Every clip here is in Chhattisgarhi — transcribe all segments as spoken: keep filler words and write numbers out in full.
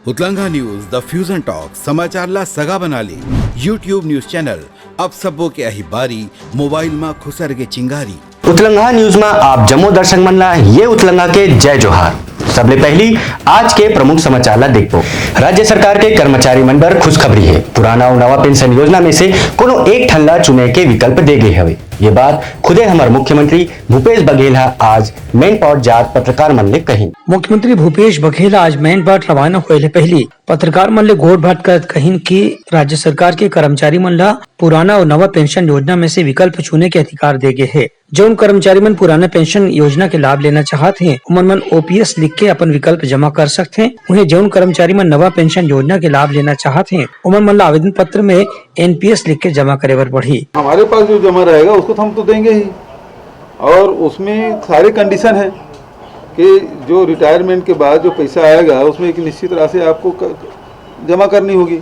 उतलंगा न्यूज, द फ्यूजन टॉक, समाचार ला सगा बना ले। YouTube न्यूज चैनल, अब सबो के आही बारी, मोबाइल मा खुसर के चिंगारी। उतलंगा न्यूज मा आप जम्मो दर्शक मन ला ये उतलंगा के जय जोहार। सबले पहली आज के प्रमुख समाचार ला देखबो। राज्य सरकार के कर्मचारी मन बर खुशखबरी हे। पुराना अउ नवा पेंशन योजना में से कोनो एक ठन ला चुने के विकल्प दे गे हवे। ये बात खुदे हमर मुख्यमंत्री भूपेश बघेल ह आज मैनपाट जात पत्रकार मन ले कहिन। मुख्यमंत्री भूपेश बघेल आज मैनपाट रवाना होए ले पहिली पत्रकार मन ले गोठ बात करत कहिन कि राज्य सरकार के कर्मचारी मन ला पुराना अउ नवा पेंशन योजना में से विकल्प चुने के अधिकार दे गे हे। जउन कर्मचारी मन पुराना पेंशन योजना के लाभ लेना चाहत हे, ओमन मन ओपीएस लिख के अपन विकल्प जमा कर सकथे। उहें, जउन कर्मचारी मन नवा पेंशन योजना के लाभ लेना चाहत हे, ओमन मन ला आवेदन पत्र में एनपीएस लिख के जमा करे बर पड़ही। हमारे पास जो जमा रहेगा, उसको तो हम तो देंगे ही, और उसमें सारे कंडीशन हैं कि जो रिटायरमेंट के बाद जो पैसा आएगा, उसमें एक निश्चित राशि आपको क-, जमा करनी होगी।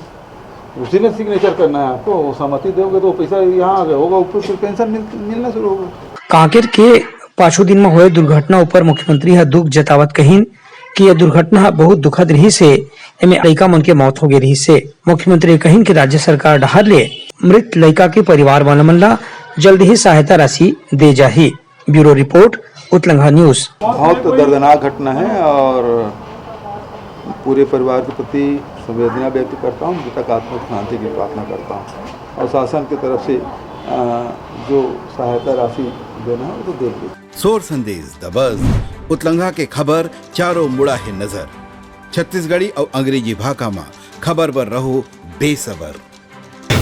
उसी में सिग्नेचर करना है आपको। वो सहमति दोगे तो वो पैसा यहाँ आ गया होगा, ऊपर फिर पेंशन मिल, मिलना शुरू होगा। कांकेर के पाछू दिन म होए दुर्घटना ऊपर मुख्यमंत्री ह दुख जतावत कहिन कि यह दुर्घटना ह बहुत दुखद रिहिस हे। एमे लइका मन के मौत हो गे रिहिस हे। मुख्यमंत्री कहिन कि राज्य सरकार डहार ले मृत लइका के परिवार वाला मन ला जल्द ही सहायता राशि दे जाही। Bureau report, Utlanga news. बहुत दर्दनाक घटना है और पूरे परिवार के प्रति संवेदना व्यक्त करता हूँ, मृतक आत्मा की शांति की प्रार्थना करता हूँ और शासन की तरफ से, अ, जो सहायता राशि देना है, वो तो देंगे। सोर संदेश, द बज, उतलंगा के खबर चारों मुड़ा हे नजर। छत्तीसगढ़ी अउ अंग्रेजी भाखा मा खबर बर रहो बेसबर।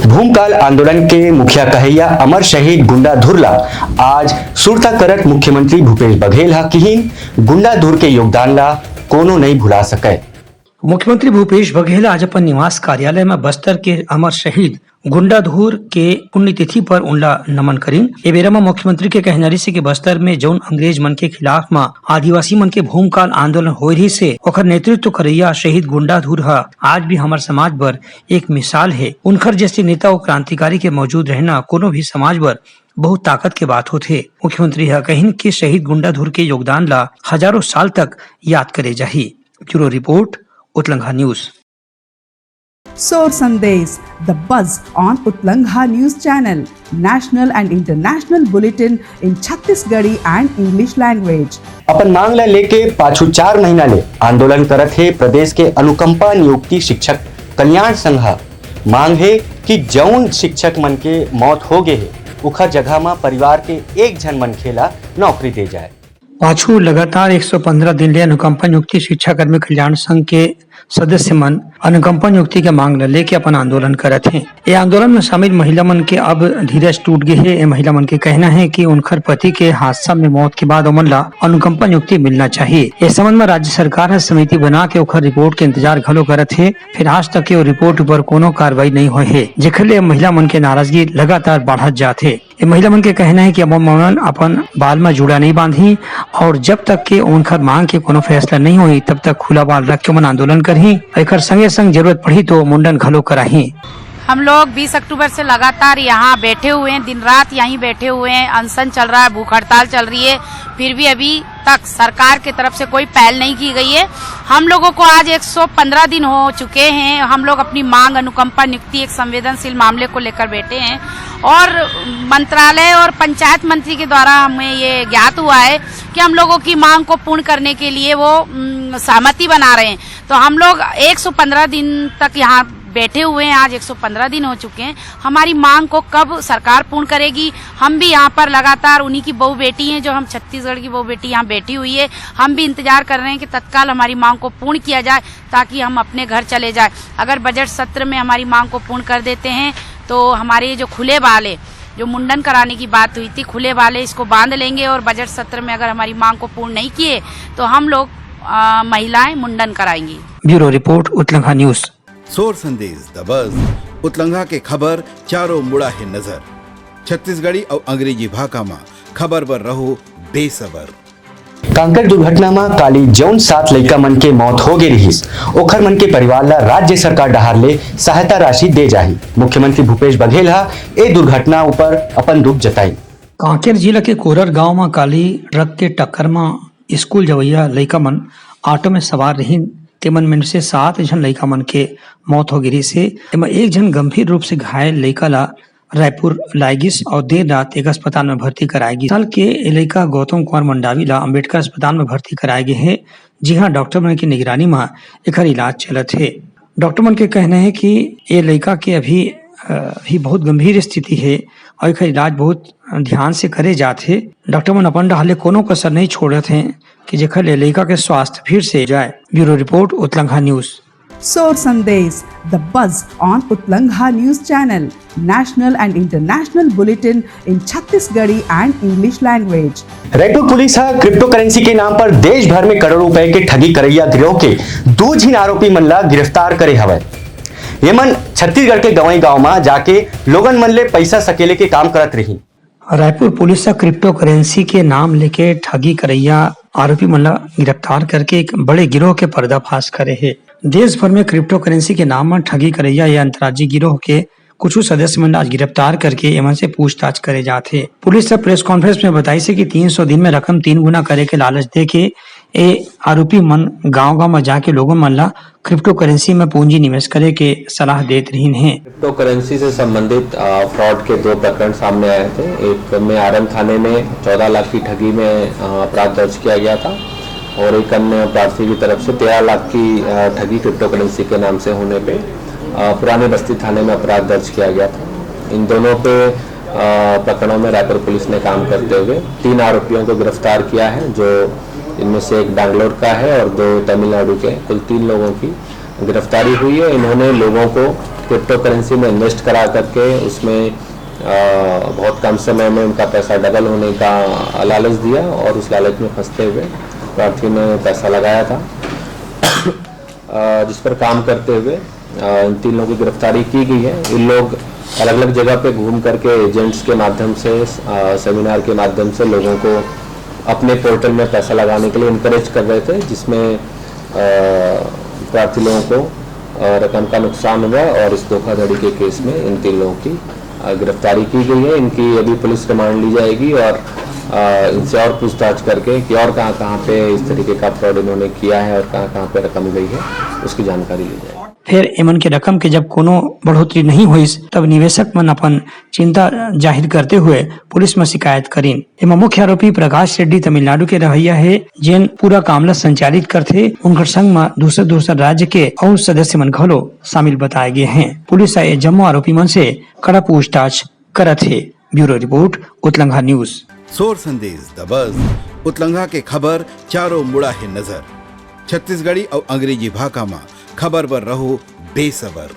भूमकाल आंदोलन के मुखिया कहैया अमर शहीद गुंडाधुर ला आज सुरता करत मुख्यमंत्री भूपेश बघेल ह किहिन, गुंडाधुर के योगदान ला कोनो नइ भुला सकय। मुख्यमंत्री भूपेश बघेल आज अपन निवास कार्यालय म बस्तर के अमर शहीद गुंडाधुर के पुण्यतिथि पर उनला नमन करिन। ए बेरा म मुख्यमंत्री के कहना रिहिस कि बस्तर में जउन अंग्रेज मन के खिलाफ म आदिवासी मन के भूमकाल आंदोलन होए रिहिस हे, ओखर नेतृत्व करइया शहीद गुंडाधुर ह आज भी हमर समाज बर एक मिसाल हे। उनखर जैसे नेता अउ क्रांतिकारी के मौजूद रहना कोनो भी समाज बर बहुत ताकत के बात होथे। मुख्यमंत्री ह कहिन कि शहीद गुंडाधुर के योगदान ला हजारों साल तक याद करे जाही। Bureau report, Utlanga news. Sor Sandesh, the buzz on Utlangha News Channel, national and international bulletin in Chhattisgarhi and English language. अपन मांग ला लेके पाछू चार महीना ले आंदोलन करत हे प्रदेश के अनुकंपा नियुक्ति शिक्षक कल्याण संघ ह। मांग हे कि जउन शिक्षक मन के मौत हो गे हे, उखर जगह म परिवार के एक झन मनखे ला नौकरी दे जाए। पाछू लगातार एक सौ पंद्रह दिन ले अनुकंपा नियुक्ति शिक्षा कर्मी कल्याण संघ के सदस्य मन अनुकंपा नियुक्ति के मांग ल लेके अपन आंदोलन करत हे। ए आंदोलन में शामिल महिला मन के अब धीरज टूट गे हे। ए महिला मन के कहना हे कि उनखर पति के हादसा में मौत के बाद ओमन ला अनुकंपा नियुक्ति मिलना चाहिए। ए संबंध में राज्य सरकार ह समिति बना के ओखर रिपोर्ट के इंतजार घलो करत हे, फिर आज तक के ओ रिपोर्ट ऊपर कोनो कार्रवाई नहीं होए हे, जेखर ले महिला मन के नाराजगी लगातार बढ़त जात हे। ए महिला मन के कहना हे कि अब ओमन अपन बाल म जूड़ा नइ बांधही अउ जब तक के ओमन खर मांग के कोनो फैसला नइ होही, तब तक खुला बाल रख के ओमन आंदोलन करही। एखर संगे संग जरूरत पड़ही तो मुंडन घलो कराही। हम लोग बीस अक्टूबर से लगातार यहाँ बैठे हुए हैं, दिन रात यहीं बैठे हुए हैं, अनशन चल रहा है, भूख हड़ताल चल रही है, फिर भी अभी तक सरकार की तरफ से कोई पहल नहीं की गई है। हम लोगों को आज एक सौ पन्द्रह दिन हो चुके हैं, हम लोग अपनी मांग, अनुकंपा नियुक्ति, एक संवेदनशील मामले को लेकर बैठे हैं और मंत्रालय और पंचायत मंत्री के द्वारा हमें ये ज्ञात हुआ है कि हम लोगों की मांग को पूर्ण करने के लिए वो, उम, सहमति बना रहे हैं। तो हम लोग एक सौ पन्द्रह दिन तक यहाँ बैठे हुए हैं, आज एक सौ पन्द्रह दिन हो चुके हैं। हमारी मांग को कब सरकार पूर्ण करेगी? हम भी यहाँ पर लगातार उन्हीं की बहू बेटी हैं, जो हम छत्तीसगढ़ की बहू बेटी यहाँ बैठी हुई है, हम भी इंतजार कर रहे हैं कि तत्काल हमारी मांग को पूर्ण किया जाए, ताकि हम अपने घर चले जाए। अगर बजट सत्र में हमारी मांग को पूर्ण कर देते हैं, तो हमारे ये जो खुले बाल है, जो मुंडन कराने की बात हुई थी, खुले बाल है, इसको बांध लेंगे और बजट सत्र में अगर हमारी मांग को पूर्ण नहीं किए, तो हम लोग, अ, महिलाएं मुंडन कराएंगी। Bureau report, Utlanga news. Sor Sandesh, the बज, उतलंगा के खबर चारों मुड़ा हे नजर। छत्तीसगढ़ी अउ अंग्रेजी भाखा म खबर बर रहो बेसबर। कांकर दुर्घटना म काली जउन सात लइका मन के मौत हो गे रिहिस, ओखर मन के परिवार ल राज्य सरकार डहार ले सहायता राशि दे जाही। मुख्यमंत्री भूपेश बघेल ह ए दुर्घटना ऊपर अपन दुख जताइन। कांकेर जिला के कोरर गांव म काली ट्रक के टक्कर म स्कूल जवइया लइका मन ऑटो में सवार रहिन, तेमन में से सात झन लइका मन के मौत हो गिरिस हे। एमा एक झन गंभीर रूप से घायल लइका ला रायपुर लाए गिस और देर रात एक अस्पताल में भर्ती कराए गिस। साल के ए लइका गौतम कुमार मंडावी ला अंबेडकर अस्पताल में भर्ती कराए गे हे, जिहां डॉक्टर मन के निगरानी म एकर इलाज चलत हे। डॉक्टर मन के कहना हे कि ए लइका के अभी, अ, अभी बहुत गंभीर स्थिति हे और एकर इलाज बहुत ध्यान से करे जात हे। डॉक्टर मन अपन डहार ले कोनो कसर नहीं छोड़त हे कि जेकर ले लइका के स्वास्थ्य फिर से जाए। Bureau report, Utlangha news. Sor Sandesh, the buzz on Utlangha News Channel, national and international bulletin in Chhattisgarhi and English language. Raipur police ह क्रिप्टो करेंसी के नाम पर देश भर में करोड़ों रुपए के ठगी करइया गिरोह के दू झिन आरोपी मन ला गिरफ्तार करे हवय। ये मन छत्तीसगढ़ के गंवई गांव म जाके लोगन मन ले पइसा सकेले के काम करत रहिन। रायपुर पुलिस ह क्रिप्टो करेंसी के नाम लेके ठगी करइया आरोपी मन ला गिरफ्तार करके एक बड़े गिरोह के पर्दाफाश करे हे। देश भर में क्रिप्टो करेंसी के नाम म ठगी करइया ये अंतर्राज्यीय गिरोह के कुछ सदस्य मन ला आज गिरफ्तार करके एमन से पूछताछ करे जात हे। पुलिस ह प्रेस कॉन्फ्रेंस में बताइस हे कि तीन सौ दिन में रकम तीन गुना करे के लालच देके ए आरोपी मन गांव-गांव म जाके लोगन मन ला क्रिप्टो करेंसी में पूंजी निवेश करे के सलाह देत रहिन हे। क्रिप्टो करेंसी से संबंधित, अ, फ्रॉड के दो प्रकरण सामने आए थे। एक में आरंग थाने में चौदह लाख की ठगी में, अ, अपराध दर्ज किया गया था और एक अन्य प्रार्थी की तरफ से तेरह लाख की, अ, ठगी क्रिप्टो करेंसी के नाम से होने पे, अ, पुरानी बस्ती थाने में अपराध दर्ज किया गया था। इन दोनों पे, अ, प्रकरणों में रायपुर पुलिस ने काम करते हुए तीन आरोपियों को गिरफ्तार किया है, जो इनमें से एक बैंगलोर का है और दो तमिलनाडु के। कुल तीन लोगों की गिरफ्तारी हुई है। इन्होंने लोगों को क्रिप्टो करेंसी में इन्वेस्ट करा करके उसमें, अ, बहुत कम समय में उनका पैसा डबल होने का लालच दिया और उस लालच में फंसते हुए प्रार्थियों ने पैसा लगाया था। अ, जिस पर काम करते हुए, अ, इन तीन लोगों की गिरफ्तारी की गई है। इन लोग अलग-अलग जगह पे घूम करके एजेंट्स के माध्यम से, अ, सेमिनार के माध्यम से लोगों को अपने पोर्टल में पैसा लगाने के लिए इनकरेज कर रहे थे, जिसमें, अ, प्रार्थी लोगों को, अ, रकम का नुकसान हुआ और इस धोखाधड़ी के केस में इन तीन लोगों की, अ, गिरफ्तारी की गई है। इनकी अभी पुलिस रिमांड ली जाएगी और, अ, इनसे और पूछताछ करके कि और कहाँ-कहाँ पे इस तरीके का फ्रॉड इन्होंने किया है और कहाँ-कहाँ पे रकम गई है, उसकी जानकारी ली जाएगी। फेर एमन के रकम के जब कोनो बढ़ोतरी नहीं होइस, तब निवेशक मन अपन चिंता जाहिर करते हुए पुलिस म शिकायत करिन। एमा मुख्य आरोपी प्रकाश रेड्डी तमिलनाडु के रहइया हे, जेन पूरा काम ल संचालित करथे। उनकर संग म दूसर-दूसर राज्य के अउ सदस्य मन घलो शामिल बताए गे हें। पुलिस ह ए जम्मो आरोपी मन से कड़ा पूछताछ करत हे। Bureau report, Utlangha news. Sor Sandesh दबस, उतलंघा के खबर चारों मुड़ा हे नजर। छत्तीसगढ़ी अउ अंग्रेजी भाखा म खबर बर रहो बेसबर।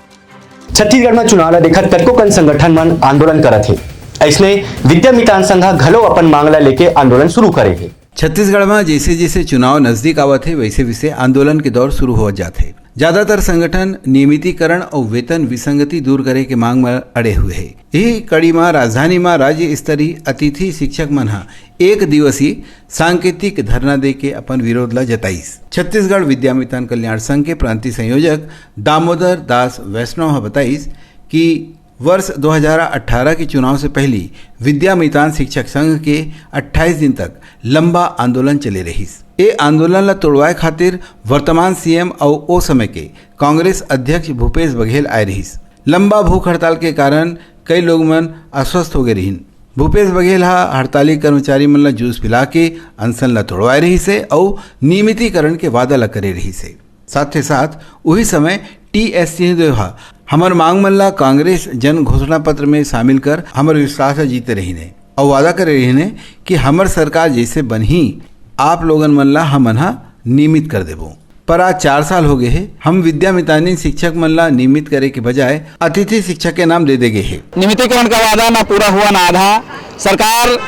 छत्तीसगढ़ म चुनाव ल देखत कतको कन संगठन मन आंदोलन करत हे। अइसने विद्या मितान संघ ह घलो अपन मांग ल लेके आंदोलन शुरू करे हे। छत्तीसगढ़ म जइसे जइसे चुनाव नजदीक आवत हे, वइसे वइसे आंदोलन के दौर शुरू होवत जात हे। ज्यादातर संगठन नियमितीकरण अउ वेतन विसंगति दूर करे के मांग म अड़े हुए हे। इही कड़ी म राजधानी म राज्य स्तरीय अतिथि शिक्षक मन ह एक दिवसीय सांकेतिक धरना देके अपन विरोध ल जताइस। छत्तीसगढ़ विद्या मितान कल्याण संघ के प्रांतीय संयोजक दामोदर दास वैष्णव ह बताइस कि वर्ष दो हज़ार अठारह के चुनाव से पहिली विद्या मितान शिक्षक संघ के अट्ठाईस दिन तक लंबा आंदोलन चले रहिस। ए आंदोलन ल तोड़वाए खातिर वर्तमान सीएम अउ ओ समय के कांग्रेस अध्यक्ष भूपेश बघेल आए रहिस। लंबा भूख हड़ताल के कारण कई लोग मन अस्वस्थ हो गए रहिन। भूपेश बघेल ह हड़ताली कर्मचारी मन ल जूस पिला के अनशन ल तोड़वाए रहिस हे अउ नियमितीकरण के वादा ल करे रहिस हे। साथ ही साथ उही समय टीएस सिंहदेव ह हमर मांग मन ला कांग्रेस जन घोषणा पत्र में शामिल कर हमर विश्वास ल जीते रहिन हे अउ वादा करे रहिन हे कि हमर सरकार जैसे बनही, आप लोगन मन ला हमन ह नियमित कर देबो। पर आज चार साल हो गए हे, हम विद्या मितान शिक्षक मन ला नियमित करे के बजाय अतिथि शिक्षक के नाम दे दे गए हे। नियमितीकरण का वादा ना पूरा हुआ ना आधा। सरकार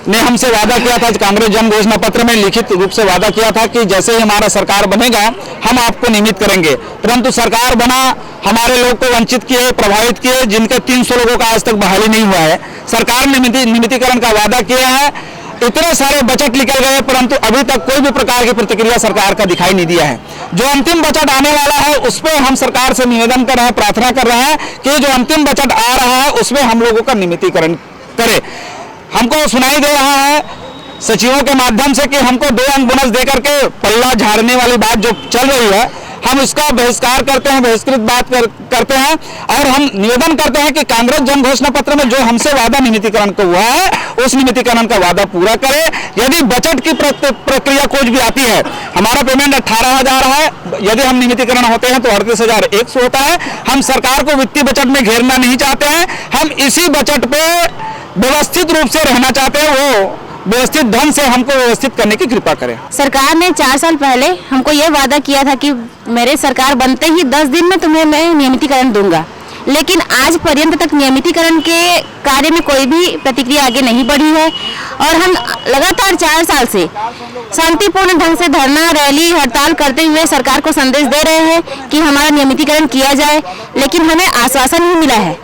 ने हमसे वादा किया था, कांग्रेस जन घोषणा पत्र में लिखित रूप से वादा किया था कि जैसे ही हमारा सरकार बनेगा, हम आपको नियमित करेंगे। परंतु सरकार बना, हमारे लोग को वंचित किए, प्रभावित किए, जिनके तीन सौ लोगों का आज तक बहाली नहीं हुआ है। सरकार ने नियमिती-, नियमितीकरण का वादा किया है। इतने सारे बजट निकल गए, परंतु अभी तक कोई भी प्रकार की प्रतिक्रिया सरकार का दिखाई नहीं दिया है। जो अंतिम बजट आने वाला है, उस पे हम सरकार से निवेदन कर रहे हैं, प्रार्थना कर रहे हैं कि जो अंतिम बजट आ रहा है, उसमें हम लोगों का नियमितीकरण करे। हमको सुनाई दे रहा है सचिवों के माध्यम से कि हमको दो अंक बोनस दे करके पल्ला झाड़ने वाली बात जो चल रही है, हम इसका बहिष्कार करते हैं, बहिष्कृत बात कर, करते हैं। और हम निवेदन करते हैं कि कांग्रेस जन घोषणा पत्र में जो हमसे वादा नियमितीकरण का हुआ है, उस नियमितीकरण का वादा पूरा करे। यदि बजट की प्रक-, प्रक्रिया कुछ भी आती है, हमारा पेमेंट अठारह हजार है, यदि हम नियमितीकरण होते हैं तो अड़तीस हजार एक सौ होता है। हम सरकार को वित्तीय बजट में घेरना नहीं चाहते हैं, हम इसी बजट पे व्यवस्थित रूप से रहना चाहते हैं। वो व्यवस्थित ढंग से हमको व्यवस्थित करने की कृपा करें। सरकार ने चार साल पहले हमको ये वादा किया था कि मेरे सरकार बनते ही दस दिन में तुम्हें मैं नियमितीकरण दूंगा, लेकिन आज पर्यंत तक नियमितीकरण के कार्य में कोई भी प्रतिक्रिया आगे नहीं बढ़ी है और हम लगातार चार साल से शांतिपूर्ण ढंग से धरना, रैली, हड़ताल करते हुए सरकार को संदेश दे रहे हैं कि हमारा नियमितीकरण किया जाए, लेकिन हमें आश्वासन ही मिला है।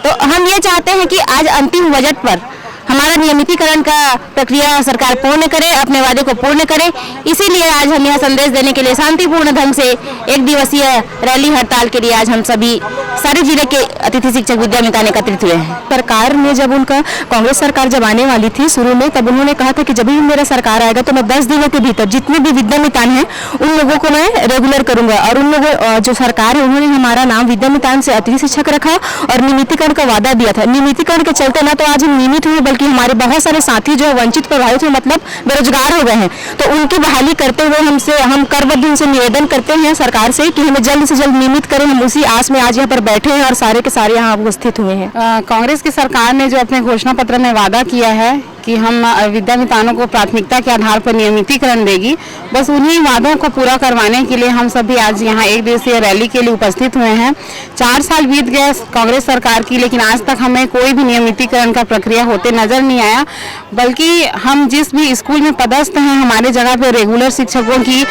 तो हम ये चाहते हैं कि आज अंतिम बजट पर हमारा नियमितीकरण का प्रक्रिया सरकार पूर्ण करे, अपने वादे को पूर्ण करे। इसीलिए आज हम यह संदेश देने के लिए शांतिपूर्ण ढंग से एक दिवसीय रैली हड़ताल के लिए आज हम सभी सारे जिले के अतिथि शिक्षक विद्या मितान एकत्रित हुए हैं। सरकार ने जब उनका, कांग्रेस सरकार जब आने वाली थी शुरू में, तब उन्होंने कहा था कि जब भी मेरा सरकार आएगा तो मैं दस दिनों के भीतर जितने भी विद्या मितान हैं उन लोगों को मैं रेगुलर करूंगा। और उन लोगों, अ, जो सरकार है उन्होंने हमारा नाम विद्या मितान से अतिथि शिक्षक रखा और नियमितीकरण का वादा दिया था। नियमितीकरण के चलते ना तो आज हम नियमित हुए बल्कि हमारे बहुत सारे साथी जो है वंचित प्रभावित हुए, मतलब बेरोजगार हो गए हैं। तो उनकी बहाली करते हुए हमसे, हम करबद्ध उनसे निवेदन करते हैं सरकार से कि हमें जल्द से जल्द नियमित करें। हम उसी आस में आज यहाँ पर बैठे हैं और सारे के सारे यहाँ उपस्थित हुए हैं। अ, कांग्रेस की सरकार ने जो अपने घोषणा पत्र में वादा किया है कि हम, अ, विद्या मितानों को प्राथमिकता के आधार पर नियमितीकरण देगी, बस उन्हीं वादों को पूरा करवाने के लिए हम सभी आज यहाँ एक दिवसीय रैली के लिए उपस्थित हुए हैं। चार साल बीत गए कांग्रेस सरकार की, लेकिन आज तक हमें कोई भी नियमितीकरण का प्रक्रिया होते नजर नहीं आया, बल्कि हम जिस भी स्कूल में पदस्थ हैं, हमारे जगह पे रेगुलर शिक्षकों की, अ,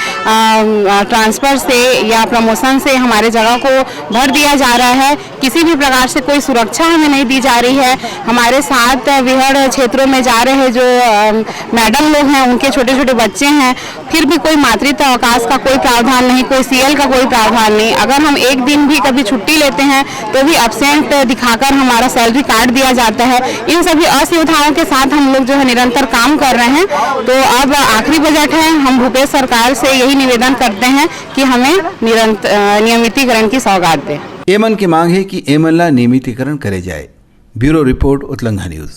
अ, ट्रांसफर से या प्रमोशन से हमारे जगह को भर दिया जा रहा है। किसी भी प्रकार से कोई सुरक्षा हमें नहीं दी जा रही है। हमारे साथ विहड़ क्षेत्रों में जा रहे जो, अ, मैडम लोग हैं, उनके छोटे-छोटे बच्चे हैं, फिर भी कोई मातृत्व अवकाश का कोई प्रावधान नहीं, कोई सीएल का कोई प्रावधान नहीं। अगर हम एक दिन भी कभी छुट्टी लेते हैं, तो भी एब्सेंट दिखाकर हमारा सैलरी काट दिया जाता है। इन सभी असुविधाओं के साथ हम लोग जो है निरंतर काम कर रहे हैं। तो अब आखिरी बजट है, हम भूपेश सरकार से यही निवेदन करते हैं कि हमें निरंत-, अ, नियमितीकरण की सौगात दें। एमन के मांग हे कि एमन ला नियमितीकरण करे जाए। Bureau report, Utlangha news.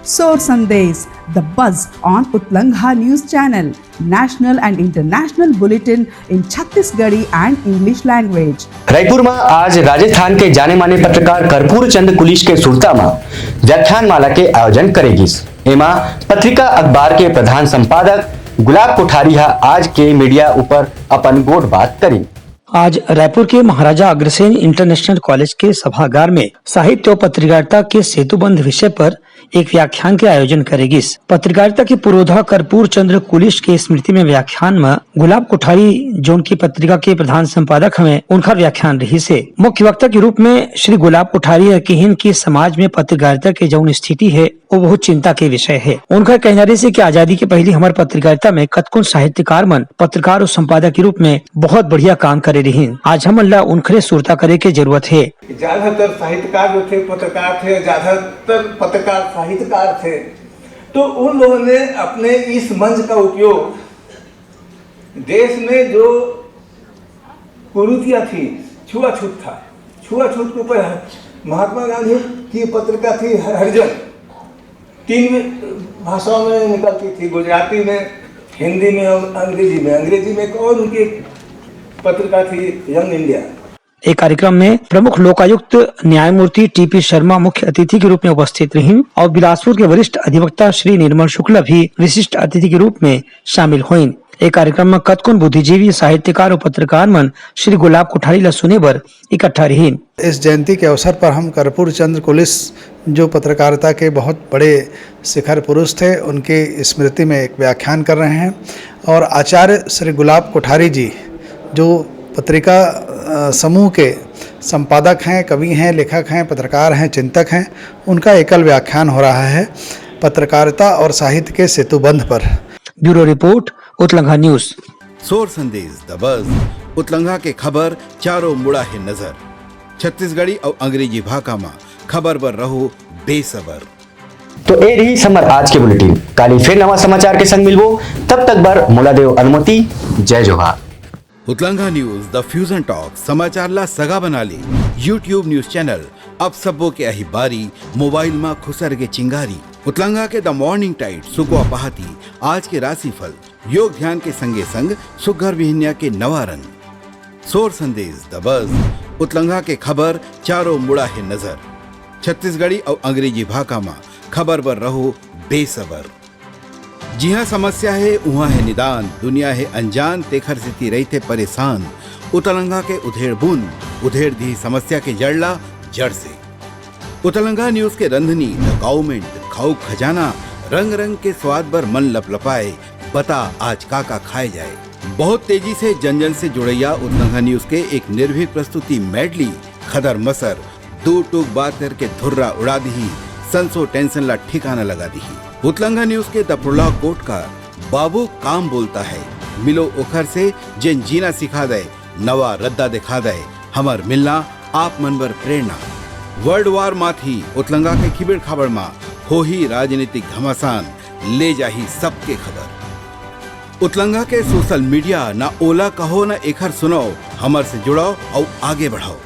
Sor Sandesh, the buzz on Utlangha News Channel, national and international bulletin in Chhattisgarhi and English language. Raipur में आज राजस्थान के जाने माने पत्रकार कर्पूर चंद कुलिश के सुरता में व्याख्यान माला के आयोजन करे गिस। एमा पत्रिका अखबार के प्रधान संपादक गुलाब कोठारी ह आज के मीडिया ऊपर अपन गोठ बात करिन। आज रायपुर के महाराजा अग्रसेन इंटरनेशनल कॉलेज के सभागार में साहित्य और पत्रकारिता के सेतुबंध विषय पर एक व्याख्यान के आयोजन करे गिस। पत्रकारिता के पुरोधा कर्पूर चंद्र कुलिश के स्मृति में व्याख्यान में गुलाब कोठारी, जोन की पत्रिका के प्रधान संपादक हवे, उनकर व्याख्यान रहिस हे। मुख्य वक्ता के रूप में श्री गुलाब कोठारी ह किहिन कि समाज में पत्रकारिता के जौन स्थिति हे, वो बहुत चिंता के विषय हे। उनका कहना रहिस हे कि आजादी के पहली हमर पत्रकारिता में कतकोन साहित्यकार मन पत्रकार और संपादक के रूप में बहुत बढ़िया काम करे रहिन। आज हमन ला उनखरे सुरता करे के जरूरत हे। ज्यादातर साहित्यकार जो थे, पत्रकार थे, ज्यादातर पत्रकार साहित्यकार थे, तो उन लोगों ने अपने इस मंच का उपयोग देश में जो कुरीतियां थी, छुआछूत था, छुआछूत के ऊपर महात्मा गांधी की पत्रिका थी हरिजन, तीन भाषाओं में निकलती थी, गुजराती में, हिंदी में और अंग्रेजी में। अंग्रेजी में एक और उनकी पत्रिका थी यंग इंडिया। एक कार्यक्रम में प्रमुख लोकायुक्त न्यायमूर्ति टीपी शर्मा मुख्य अतिथि के रूप में उपस्थित रहिन और बिलासपुर के वरिष्ठ अधिवक्ता श्री निर्मल शुक्ला भी विशिष्ट अतिथि के रूप में शामिल होइन। एक कार्यक्रम में कतकोन बुद्धिजीवी, साहित्यकार और पत्रकार मन श्री गुलाब कोठारी ला सुने बर इकट्ठा रहिन। इस जयंती के अवसर पर हम कर्पूर चंद्र कुलिश, जो पत्रकारिता के बहुत बड़े शिखर पुरुष थे, उनकी स्मृति में एक व्याख्यान कर रहे हैं। और आचार्य श्री गुलाब कोठारी जी, जो पत्रिका, अ, समूह के संपादक हैं, कवि हैं, लेखक हैं, पत्रकार हैं, चिंतक हैं, उनका एकल व्याख्यान हो रहा है पत्रकारिता और साहित्य के सेतुबंध पर। Bureau report, Utlangha news. Sor Sandesh, the बज, उतलंघा के खबर चारों मुड़ा हे नजर। छत्तीसगढ़ी अउ अंग्रेजी भाखा म खबर बर रहो बेसबर। तो ए रही हमर आज के बुलेटिन। काली फिर नवा समाचार के संग मिलबो, तब तक बर मोला देव अनुमति। जय जोहार। उतलंगा न्यूज, द फ्यूजन टॉक, समाचार ला सगा बना ले। YouTube न्यूज चैनल, अब सबो के आही बारी, मोबाइल मा खुसर के चिंगारी। उतलंगा के द मॉर्निंग टाइड, सुकवा पहाती, आज के राशिफल, योग ध्यान के संगे संग सुग्घर बिहनिया के नवा रंग। सोर संदेश, द बज, उतलंगा के खबर, चारों मुड़ा हे नजर। छत्तीसगढ़ी अउ अंग्रेजी भाखा मा खबर बर रहो बेसबर। जिहाँ समस्या हे, उहाँ हे निदान, दुनिया हे अनजान, तेखर सेती रहिथे परेशान। उतलंगा के उधेड़ बुन, उधेड़ दिही समस्या के जड़ ला जड़ से। उतलंगा न्यूज के रंधनी, द गवर्नमेंट, खाऊ खजाना, रंग रंग के स्वाद बर मन लपलपाए, बता आज का का खाए जाए। बहुत तेजी से जन जन से जुड़ैया उतलंगा न्यूज के एक निर्भीक प्रस्तुति मेडली, खदर मसर, दू टूक बात करके धुर्रा उड़ा दिही, संसो टेंशन ला ठिकाना लगा दिही। उतलंगा न्यूज के द प्रोलॉग कोट का, बाबू काम बोलता है, मिलो ओखर से जेन जीना सिखा दे, नवा रद्दा दिखा दे, हमर मिलना आप मन बर प्रेरणा। वर्ल्ड वार माथी उतलंगा के खिबड़ खाबड़ मा होही राजनीतिक घमासान, ले जाही सबके खबर। उतलंगा के सोशल मीडिया, ना ओला कहो ना एखर सुनाओ, हमर से जुड़ाओ अउ आगे बढ़ाओ।